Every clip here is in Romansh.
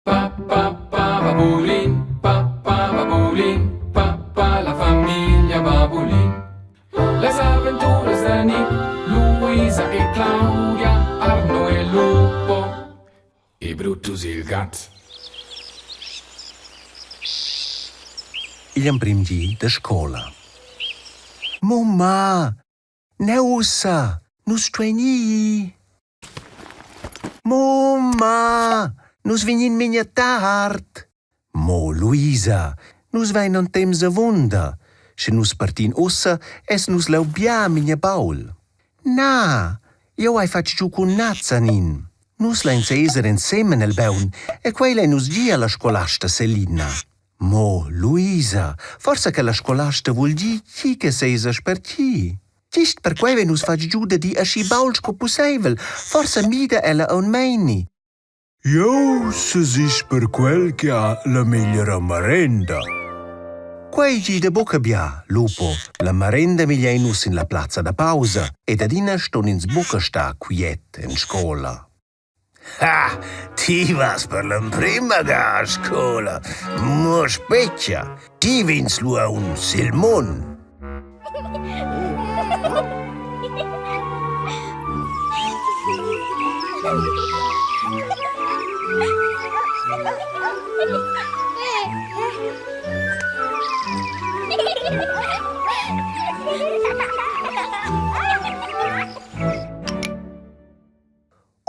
Pa pa pa babulin, pa pa babulin, pa pa la famiglia babulin. Las aventuras da Nick, Luisa e Claudia, Arno e Lupo e Brutus il gat. Igl emprim di da scola. Mumma, neu ussa, nus stuein ir. Mumma, nus vegnin memia tard. Mo Luisa, nus vein aunc temps avunda. Sche nus partin ussa, essan nus leu bia memia baul. Na, jeu hai fatg giu cun Nazanin. Nus lein seser ensemen el baun e quei lein nus dir alla scolasta Selina. Mo Luisa, forsa che la scolasta vul dir tgi che sesa sper ti. Gist perquei vein nus fatg giu da dir aschi baul sco pusseivel. Forsa mida ella aunc meini. Jeu sesisch per quel che ha la megliera marenda. Quei gida buca bia, Lupo. La marenda migliein nus sin la plazza da pausa ed adina ston ins buca star quiet en scola. Ha, ti vas per l'emprima ga a scola. Mo spetga, ti vegns lu aunc sil mund.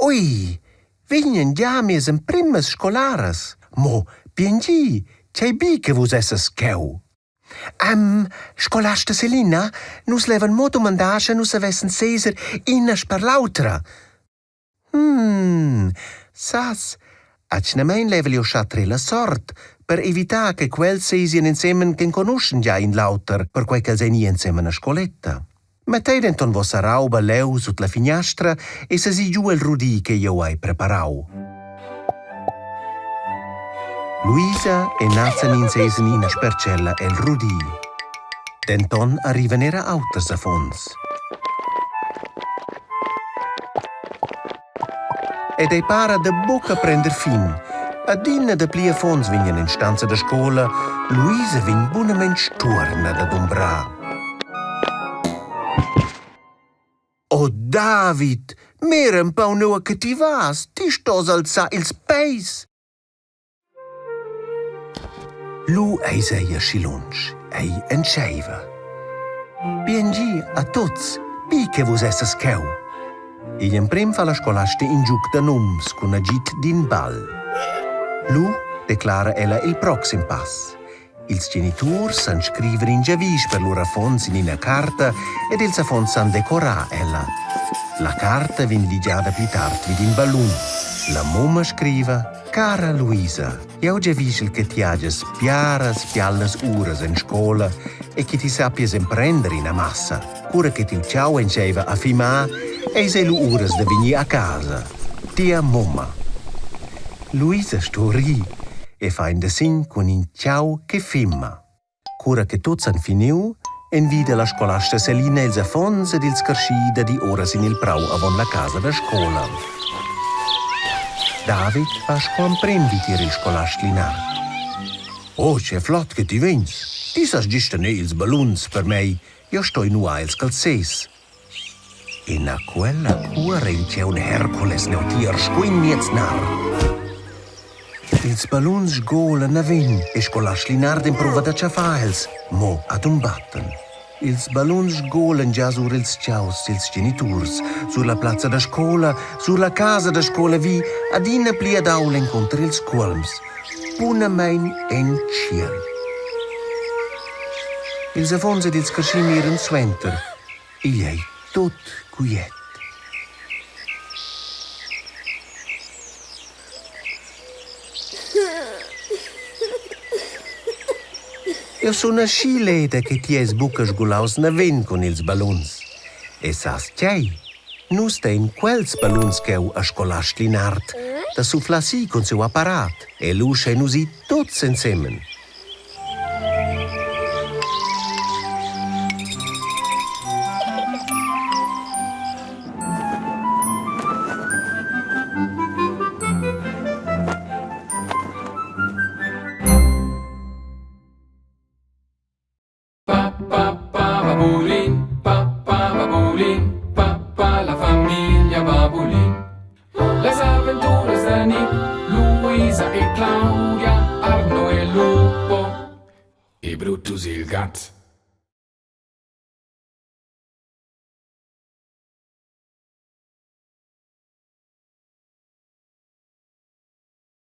Ui, vegnan gia mias emprimas scolaras. Mo bien gi, tgei bi che vus essas cheu. Um, scolasta Selina, nus levan mo dumandar, sche nus savessen seser ina sper l'autra. Hmm, sas, atgnamein level jeu schar trer la sort per evitar che quels seisien ensemen ch'enconuschen gia in l'auter, perquei ch'els ein i ensemen a scoletta. Mettei denton vossa rauba leu sut la finiastra e sesi giu el rudi che jeu hai preparau. Luisa e Nazanin sesen ina sper tschella el rudi. Denton arrivan era auters affons. Ed ei para da buca prender fin. Adina dapli affons vegnan en stanza da scola, Luisa vegn bunamein stuorna da dumbrar. Oh David, mira empau nua che ti vas, ti stos alzar ils peis. Lu eis ei aschi lunsch, ei entscheiva. Bien gi a tuts, bi che vus essas cheu. Igl emprem fa la scolasta in giug da nums cun agid d'in bal. Lu declara ella il proxim pass. Ils geniturs san scriver in giavisch per lur affons in ina carta ed ils affons san decorar ella. La carta vegn ligiada pli tard vid in ballun. La mumma scriva: Cara Luisa, jau giavischel che ti hagias biaras bialas uras en scola e che ti sappias emprender ina massa. Cura che tiu tgau entscheiva a fimar, eis ei lu uras da vegnir a casa. Tia mumma. Luisa sto rir e fa in desegn cun in tgau che fima. Cura che tuts han finiu, envida la scolasta Selina ils affons ed ils carschi da dir ora sin il prau avon la casa da scola. David va sco emprem vi tier il scolast Linard. Oh, che flot che ti vegns! Ti sas gist tener ils balluns per mei, jeu stoi nuar ils calzers. Enaquella cuora il tgaun Hercules neutier sco in miez nar. Ils balluns sgolan naven e scolast Linard emprova da tschaffar els, mo adumbatten. Ils balluns sgolan gia sur ils tgaus dils geniturs, sur la plazza da scola, sur la casa da scola vi, adina pli ad ault encunter ils cuolms, bunamein en tschiel. Ils affons ed ils carschi miran suenter Igl ei tut quiet. Jeu sun aschi leda che ti eis buca sgulaus naven cun ils balluns. E sas tgei? Nus dein quels balluns cheu a scolast Linard da suflar si cun siu apparat e lu schein nus ir tuts ensemen. Babulin, pa pa babulin, pa pa la famiglia Babulin. Las aventuras da Nick, Luisa e Claudia, Arno e Lupo e Brutus il gat.